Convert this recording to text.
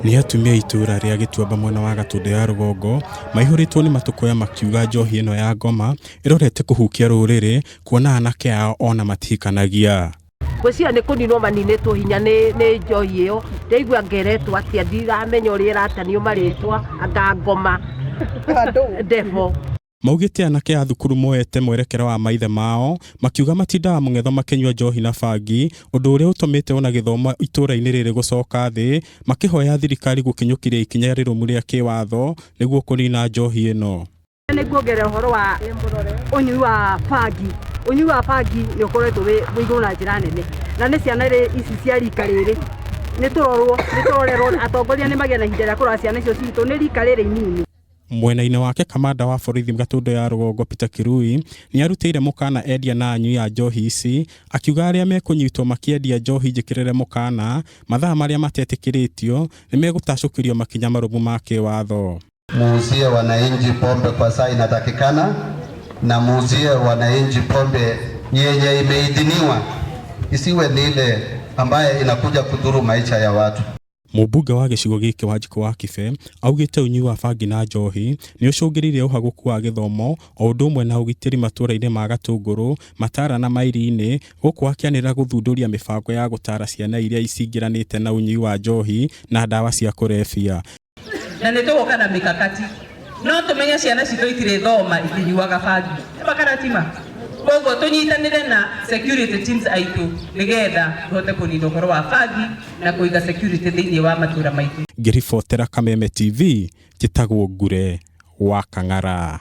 Nĩ atumia a itũũra rĩa Gĩtuamba mwena wa Gatũndũ ya rũgongo maihũrĩtwo nĩ matũkũya makiuga njohi ĩno ya ngoma ĩrorete kũhukia rũrĩrĩ kuona anake ao ona matihikanagia. Ngwĩciria nĩ kũninwo maninĩtwo hinya nĩ nĩ njohi ĩyo. Ndaigua ngeretwo atĩa ndiramenya ũrĩa ĩratanio marĩtwa anga ngoma ndebo. Maugĩte anake a thukuru moete mwerekera wa maithe mao makiuga matindaga mũng'etho makĩnyua njohi na bangi ũndũ ũrĩa ũtũmĩte ona gĩthomo itũra-inĩ rĩrĩ gũcoka thĩ makĩhoya thirikari gũkinyũkĩria ikinya rĩrũmu rĩa kĩwatho nĩguo kũnina njohi ĩno. Nĩ nguongerera ũhoro wa ũnyui wa bangi. Ũnyui wa bangi nĩ ũkoretwo wĩ igũrũ na njĩra nene na nĩ ciana ici cia rika rĩrĩ nĩ tũrorwo nĩ tũrorerwo atongoria nĩ magĩe na ihinda rĩa kũrora ciana icio citũ nĩ rika rĩrĩ inini. Mwena-inĩ wake kamanda wa borithi Gatũndũ ya rũgongo Peter Kirui nĩarutĩire mũkana endia na anyui a njohi ici akiuga arĩa mekũnyitwo makĩendia njohi njĩkĩrĩre mũkana mathaa marĩa matetĩkĩrĩtio nĩmegũtacũkĩrio makinya marũmu ma kĩwatho. Muuzie wananchi pombe kwa saa inatakikana na muuzie wananchi pombe yenye imeidhiniwa, isiwe ni ile ambaye inakuja kudhuru maisha ya watu. Mũmbunge wa gĩcigo gĩkĩ Wanjikũ wa Kibe augĩte ũnyui wa bangi na njohi nĩ ũcũngĩrĩirie ũhagũku wa gĩthomo o ũndũ ũmwe na ũgitĩri matũra-inĩ ma Gatũngũrũ, Matara na Mairi-inĩ gũkũ akĩanĩrĩra gũthundũria mĩbango ya gũtara ciana iria cingĩranĩte na ũnyui wa njohi na ndawa cia kũrebia. Na nĩ tũgũka na mikakati no tũmenye ciana citũ itirĩthoma ikĩnyuaga bangi nĩma kana tima. Koguo tũnyitanĩre na security teams aitũ nĩgetha tũhote kũnina ũhoro wa bangi na kũiga security thĩinĩ wa matũra maitũ. Ngĩribotera Kameme TV, njĩtagwo Ngure wa Kang'ara.